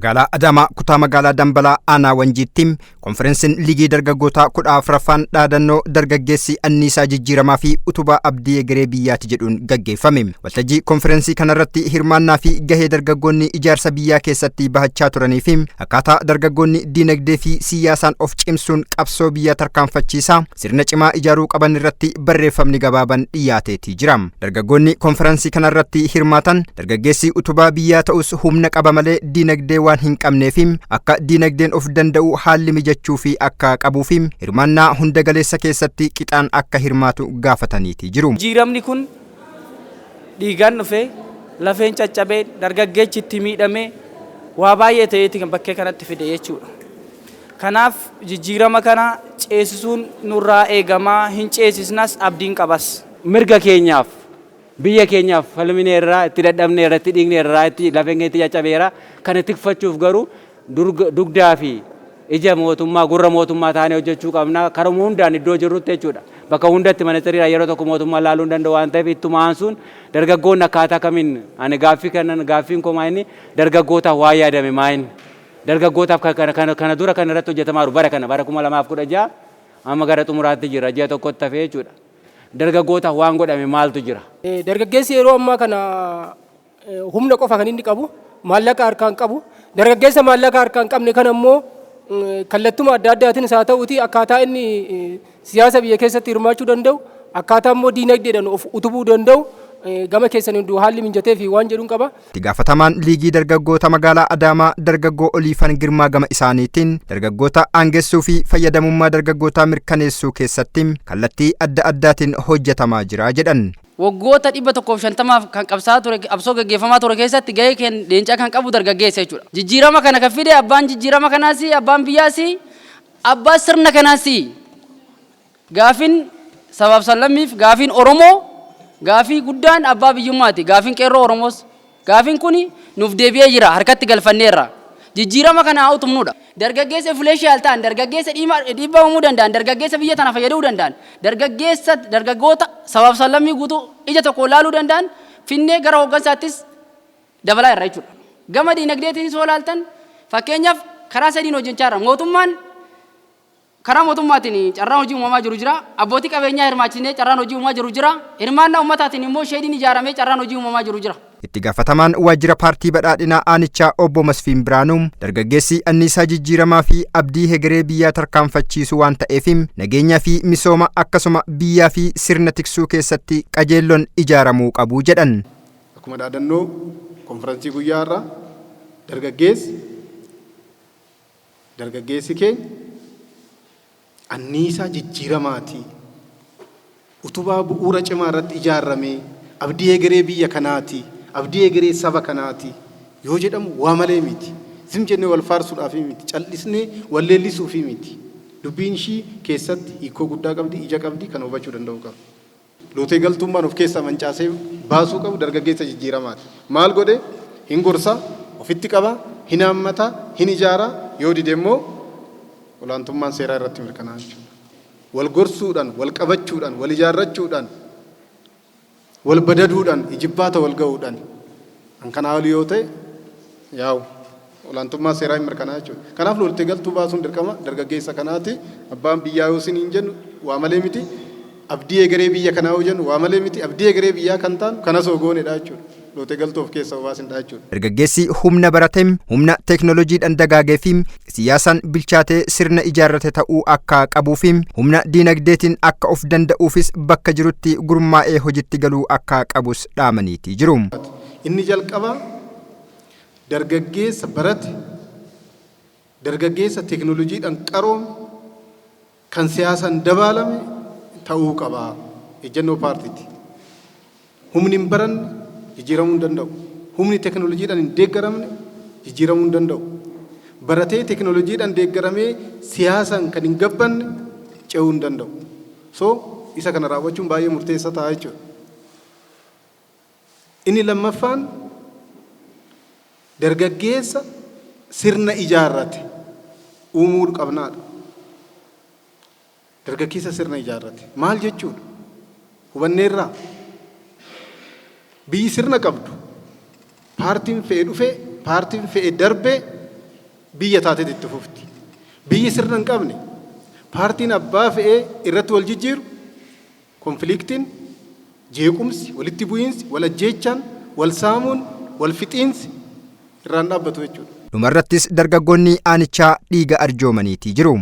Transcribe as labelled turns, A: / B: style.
A: Magaalaa Adaamaa kutaa magaalaa Dambalaa aanaa Wanjiitti konferensiin liigii dargaggootaa 14ffaan dhaadannoo "Dargaggeessi anniisaa jijjiiramaa fi utubaa abdii egeree biyyaati" jedhuun gaggeeffame. Waltajjii konferensii kanarratti hirmaannaa fi gahee dargaggoonni ijaarsa biyyaa keessatti bahachaa turanii fi akkaataa dargaggoonni diinagdee fi siyaasaan of cimsuun qabsoo biyyaa tarkaanfachiisaa sirna cimaa ijaaruu qaban irratti barreeffamni gabaaban dhiyaateetii jira. Dargaggoonni konferensii kanarratti hirmaatan dargaggeessi utubaa biyyaa ta'us humna qaba malee diinagdee waan hin qabneef akka diinagdeen of danda'u haalli mijachuu fi akka qabuu fi hirmaannaa hunda galeessa keessatti qixaan akka hirmaatu gaafataniiti jiru.
B: Jijjiiramni kun dhiigaan dhufee, lafeen caccabee, dargaggeechi itti miidhamee, waa baay'ee ta'eeti kan bakkee kanatti fide jechuudha. Kanaaf jijjiirama kana ceesisuun nurraa eegamaa, hin ceesisnas, abdiin qabas.
C: Mirga keenyaaf, biyya keenyaaf falmineerraa, itti dadhabneerra, itti dhiigneerraa, itti lafeen keenya itti caccabeera. Kana tikfachuuf garuu dugdaa fi ija mootummaa, gurra mootummaa taanee hojjechuu qabna. Karuma hundaan iddoo jirrutti jechuudha. Bakka hundatti ministeeriidhaan yeroo tokko mootummaa laaluu hin danda'u waan ta'eef, ittuma aansuun dargaggoonni akkaataa kamiin, ani gaaffii kanan gaaffiin koo maa inni dargaggootaaf waa yaadame, maa inni dargaggootaaf kana dura kan irratti hojjetamaa jiru, bara kana bara 2016 amma gara xumuraatti jira, ji'a tokkotti hafee jechuudha. Dargaggootaaf waan godhame maaltu jira?
D: Dargaggeessi yeroo ammaa kana humna qofa kan inni qabu, maallaqa harkaan qabu. Dargaggeessa maallaqa harkaan qabne kana immoo kallattuma adda addaatiin haa ta'uuti akkaataa inni siyaasa biyya keessatti hirmaachuu danda'u, akkaataa immoo diinagdeedhaan of utubuu danda'u gama keessan hunduu haalli mijatee fi waan jedhuun qaba.
A: Itti gaafatamaan liigii dargaggoota magaalaa Adaamaa dargaggoo Oliifan Girmaa gama isaaniitiin dargaggoota aangessuu fi fayyadamummaa dargaggootaa mirkaneessuu keessatti kallattii adda addaatiin hojjetamaa jira jedhan.
E: Waggoota 150f kan qabsaa ture, qabsoo gaggeeffamaa ture keessatti gahee leencaa kan qabu dargaggeessa jechuudha. Jijjiirama kana kan fide abbaan jijjiirama kanaas, abbaan biyyaas, abbaa sirna kanaas. Gaafin sabaaf sablammiif, gaafiin Oromoo, gaafii guddaan abbaa biyyummaati. Gaafiin qeerroo Oromoos. Gaafiin kun nuuf deebi'ee jira, harkatti galfanneerra. Jijjiirama kana haa utubnudha. Dargaggeessa influential ta'an, dargaggeessa dhiibbaa uumuu danda'an, dargaggeessa biyya tana fayyaduu danda'an, dargaggeessa dargaggoota sabaaf sablammii guutuu ija tokko ilaaluu danda'an finnee gara hooggansaattis dabalaa irra jechuudha. Gama diinagdeetiinis yoo ilaaltan, fakkeenyaaf karaa sadiin hojjechaa jirra. Mootummaan, karaa mootummaatiin carraan hojii uumamaa jiru jira. Abbootii qabeenyaa hirmaachisnee carraan hojii uumamaa jiru jira. Hirmaannaa uummataatiin immoo sheediin ijaaramee carraan hojii uumamaa jiru jira.
A: Itti gaafatamaan waajjira paartii badhaadhinaa aanichaa obbo Masfiin Biraanuu dargaggeessi anniisaa jijjiiramaa fi abdii hegeree biyyaa tarkaanfachiisu waan ta'eef nageenyaa fi misooma akkasuma biyyaa fi sirna tiksuu keessatti qajeelloon ijaaramuu qabu jedhan.
F: Akkuma dhaadannoo konferansii guyyaa har'aa, dargaggeessi keenya anniisaa jijjiiramaati. Utubaa bu'uura cimaa irratti ijaarramee abdii egeree biyya kanaati, abdii egeree saba kanaati yoo jedhamu waa malee miti. Zim jennee wal faarsuudhaaf miti, cal'isnee wal leellisuufi miti. Dubbiin ishii keessatti hiikoo guddaa qabdi, ija qabdi, kan hubachuu danda'u qaba. Lootee galtummaan of keessaa mancaasee baasuu qabu dargaggeessa jijjiiramaati. Maal godhe? Hin gorsa, ofitti qaba, hin haammata, hin ijaara, yoo dide immoo olaantummaan seeraa irratti mirkanaa'a jechuudha. Wal gorsuudhaan, wal qabachuudhaan, wal ijaarrachuudhaan, wal badaduudhaan, ijibbaata wal ga'uudhaan kan kanaa olii yoo ta'e yaa'u olaantummaa seeraa hin mirkanaa'a jechuudha. Kanaaf loltee galtuu baasuun dirqama dargaggeessa kanaati. Abbaan biyyaa yoo isiniin jennu waa malee miti. Abdii egeree biyya kanaa yoo jennu waa malee miti. Abdii egeree biyyaa kan taanu kanas hoo goonedha jechuudha. Lootee galtuu of keessaa baasinidha jechuudha.
A: Dargaggeessi humna barate, humna teeknooloojiidhaan dagaagee fi siyaasaan bilchaatee sirna ijaarrate ta'uu akka qabuu fi humna diinagdeetiin akka of danda'uufis bakka jirutti gurmaa'ee hojitti galuu akka qabus dhaamaniitii jiru.
F: Inni jalqabaa dargaggeessa barate, dargaggeessa teeknooloojiidhaan qaroome, kan siyaasaan dabaalame ta'uu qaba. Ejjennoo paartiiti. Humni hin baranne jijjiiramuu hin danda'u. Humni teeknooloojiidhaan hin deeggaramne jijjiiramuu hin danda'u. Baratee teeknooloojiidhaan deeggaramee siyaasaan kan hin gabbanne ce'uu hin danda'u. So isa kana raawwachuun baay'ee murteessaa ta'a jechuudha. Inni lammaffaan dargaggeessa sirna ijaarrate uumuu qabnaadha. Dargaggeessa sirna ijaarrate maal jechuudha? Hubanneerraa? Biyyi sirna qabdu paartiin fe'e dhufee, paartiin fe'e darbee Biyya taateet itti fufti. Biyyi sirna hin qabne, paartiin abbaa fe'ee irratti wal jijjiiru, conflictiin, jeequmsi, walitti bu'iinsi, wal ajjeechaan, wal saamuun, wal fixiinsi irraan dhaabbatu jechuudha.
A: Dhumarrattis dargaggoonni aanichaa dhiiga arjoomaniitii jiru.